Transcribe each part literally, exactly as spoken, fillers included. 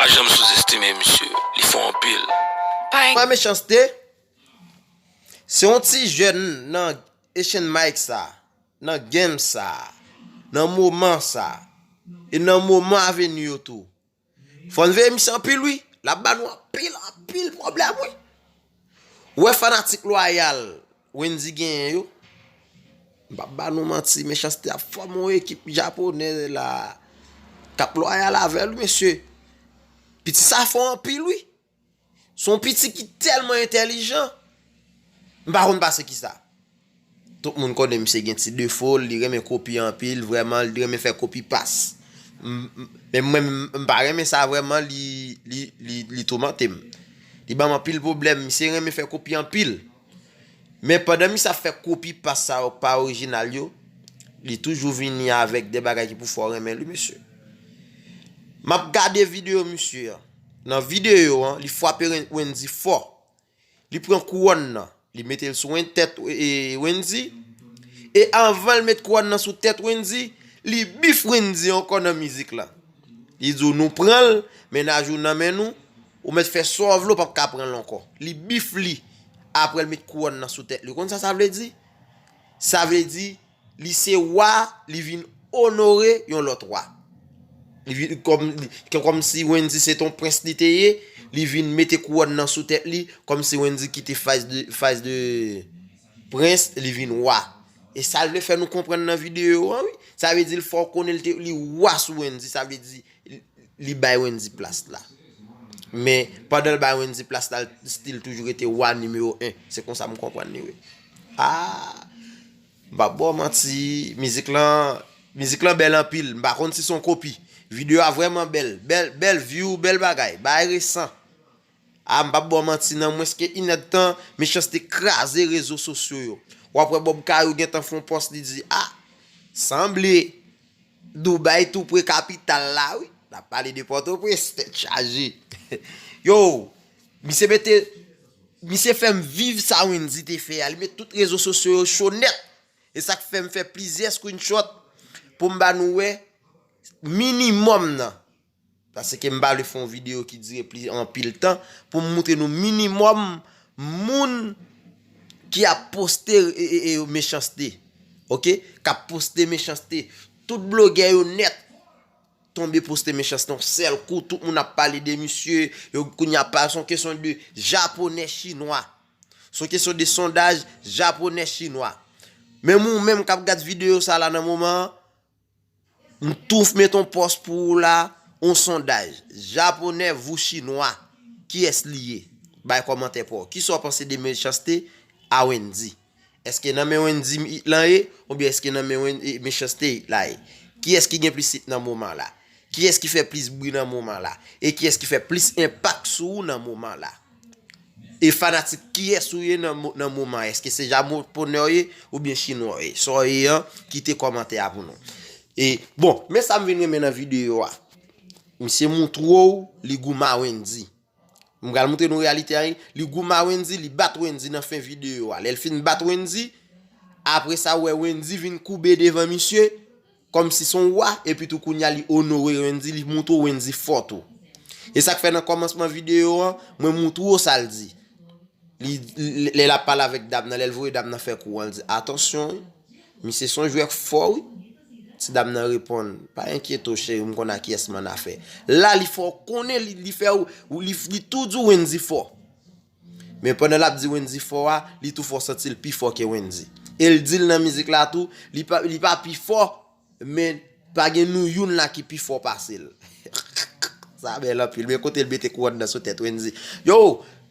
Pa janm souzestime misye, li fò anpil. Pa gen Mwen Mechanste, se yon ti jèn nan Asian Mike sa, nan game sa, nan moman sa, e nan moman avni yo tou. Fò n veye misye anpil wi, l ap ba nou anpil, anpil pwoblèm wi. Ou wè fanatik lwayal Wendy genyen yo, m p ap ba nou manti, Mechanste ap fòme yon ekip japonè la k ap lwayal avè l wi mesye. Piti sa fò anpil wi. Se yon piti ki tèlman entèlijan. M pa konn pase kisa. Tout moun konnen misye gen ti defo l, li renmen kopi anpil, vrèman, li renmen fè kopi pas. M- m- Men mwen, m- m pa renmen sa vrèman, li, li, li, li toumante m. Li ban m anpil pwoblèm, misye renmen fè kopi anpil. Men pandan misye ap fè kopi pas sa yo k pa orijinal yo, li toujou vini avèk de bagay ki pou fè w renmen l wi mesye. M ap gade videyo misye an. Nan videyo an, li frape Wen- Wendy fò. Li pran kouwòn nan, li mete l sou Wen- tèt e, Wendy. E anvan l met kouwòn nan sou tèt Wendy, li bif Wendy ankò nan mizik la. Li di w nou pran l, mennaj ou nan men nou, ou mèt fè sa w vle, w p ap ka pran l ankò. Li bif li, apre l met kouwòn nan sou tèt li. Ou konn sa sa vle di? Sa vle di, li se wa, li vin onore yon lòt wa. Li vin kòm, li- kè- kòmsi Wendy se t on prens li te ye, li vin mete kouwòn nan sou tèt li, kòmsi Wendy kite faz de, faz de prens, li vin wa. E sa l vle fè nou konprann nan videyo an wi. Sa vle di l fè w konnen l te, li wa sou Wendy, sa vle di li bay Wendy plas la. Men pandan l bay Wendy plas la, l still toujou rete wa nimewo en. Se konsa m konprann li wi. Ah, m p ap ba w manti, mizik lan, mizik lan bèl anpil. M pa konn si se yon kopi. Videyo a vrèman bèl. Bèl, bèl view, bèl bagay. Bagay resan. Ah, m p ap ba w manti, nan mwens ke inèdtan, Mechanste kraze rezo sosyo yo. W ap wè Bob Kayou gentan fè yon pòs, li di, ah, sanble Dubai tou pre kapital la wi. N ap pale de Pòtoprens, tèt chaje. Yo, misye mete, misye fè m viv sa Wendy te fè a. Li met tout rezo sosyo yo cho nèt. E sa k fè m fè plizyè screenshot pou m ba nou wè minimòm nan. Paske m pa vle fè yon videyo ki dire pli anpil tan pou m moutre nou minimòm moun ki ap poste e, e, e, Mechanste. Oke? K ap poste Mechanste. Tout blogè yo nèt tonbe poste Mechanste yon sèl kou. Tout moun ap pale de misye. Yo kounye a pa, se yon kesyon de japonè chinwa. Se yon kesyon de sondaj japonè chinwa. Menm ou menm k ap gad videyo sa la nan moman an, m tou met yon pòs pou ou la, yon sondaj. Japonè vou chinwa, kiyès li ye? Bay kòmantè pa w. Kisa w panse de Mechanste a Wendy? Èske nan men Wendy lan ye, oubyen èske nan men Wen- e, Mechanste la ye? Kiyès ki gen plis hit nan moman la? Kiyès ki fè plis bri nan moman la? E kiyès ki fè plis enpak sou ou nan moman la? E fanatik kiyès ou ye nan, mo- nan moman? Èske se japonè w ye oubyen chinwa w ye? Sa w ye an, kite kòmantè a pou nou. E, bon, men sa m vin renmen nan videyo a. Misye moutre w li goumen a Wendy. M pral moutre nou reyalite a, li goumen a Wendy, li bat Wendy nan fen videyo a. Lè l fin bat Wendy, apre sa, ou wè Wendy vin koube devan misye, kòmsi se yon wa, epi tou kounye a li onore Wendy, li moutre w Wendy fò tou. E sa k fè nan kòmansman videyo an, mwen moutre w sa l di. Li, li- lè l ap pale avèk dam nan, lè l voye dam nan fè kou an, l di, atansyon wi, misye se yon jwè k fò wi. Ti dam nan reponn, pa enkyete w cheri, m konn a kiyès m annafè. La, li fè w konnen, li, li fè w, li, li tou di w Wendy fò. Men pandan l ap di Wendy fò a, li tou fè w santi l pi fò ke Wendy. E l di l nan mizik la tou, li pa, li pa pi fò, men pa gen nou youn la ki pi fò pase l. Sa bèl anpil, men kote l mete kouwòn nan sou tèt Wendy. Yo,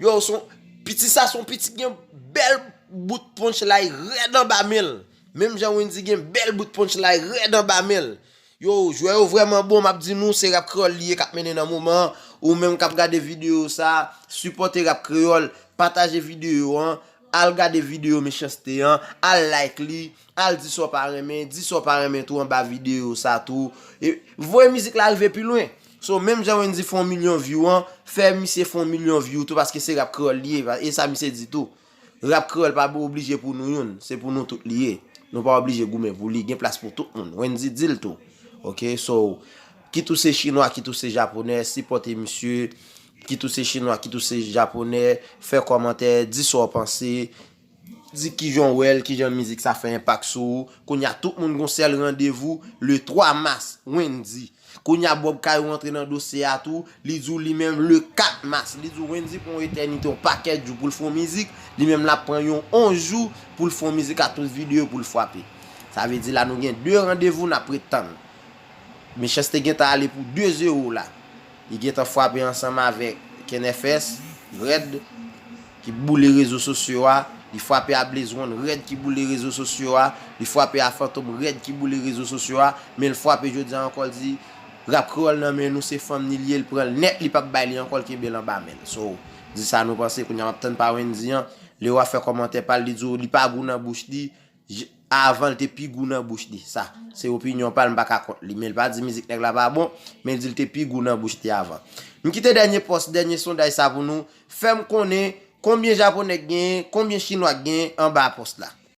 yo, son, piti sa son piti gen bèl bout punchline rèd anba men l. Menm jan Wendy gen bèl bout punchline rèd anba men l. Yo, jwè yo vrèman bon, m ap di nou, se Rap Kreyòl li ye k ap mennen nan moman an. Ou menm k ap gade videyo sa, sipòte Rap Kreyòl, pataje videyo an, al gade videyo Mechanste an, al like li, al di sa w pa renmen, di sa w pa renmen tou anba videyo sa tou. E voye mizik la rive pi lwen. So, menm jan Wendy fè yon milyon view an, fè misye fè yon milyon view tou, paske se Rap Kreyòl li ye, e sa misye di tou. Rap Kreyòl pa oblije pou nou youn, se pou nou tout li ye. Nou pa oblije goumen pou li, gen plas pou tout moun. Wendy di l tou. Oke, so, Kit ou se chinwa, kit ou se japonè, sipòte misye. Kit ou se chinwa, kit ou se japonè, fè kòmantè, di sa w panse, di kijan w wè l, kijan mizik sa fè enpak sou ou. Kounye a tout moun gon sèl randevou, le twa mas, Wendyy. Kounye a Bob Kayou antre nan dosye a tou, li di w li menm le kat mas, li di w Wendyy pran yon etènite, yon pakèt jou pou l fè yon mizik, li menm l ap pran yon onz jou pou l fè yon mizik ak tout videyo pou l frape. Sa vle di la nou gen de randevou n ap ret tann. Mechanste gentan ale pou de zewo la. Li gentan frape ansanm avèk Ken F S, Rèd, ki boule rezo sosyo a. Li frape a Blaze One, Rèd, ki boule rezo sosyo a. Li frape a Fantom, Rèd, ki boule rezo sosyo a. Men l frape jodi a ankò, l di rap kreyòl nan men nou, se fanm ni l ye, l pran l nèt, li p ap bay li ankò, l kenbe l anba men l. So, di sa nou panse, kounye a m ap tann pa Wendyy an. Lewa fè kòmantè pa l, li di w li pa gou nan bouch li. J- avan l te pi gou nan bouch li. Sa, se opinyon pa l, m pa ka kont li. Men l pa di mizik nèg la pa bon, men l di l te pi gou nan bouch li avan. M kite dènye pòs, dènye sondaj sa pou nou. Fè m konnen konbyen japonè k genyen, konbyen chinwa k genyen anba pòs la.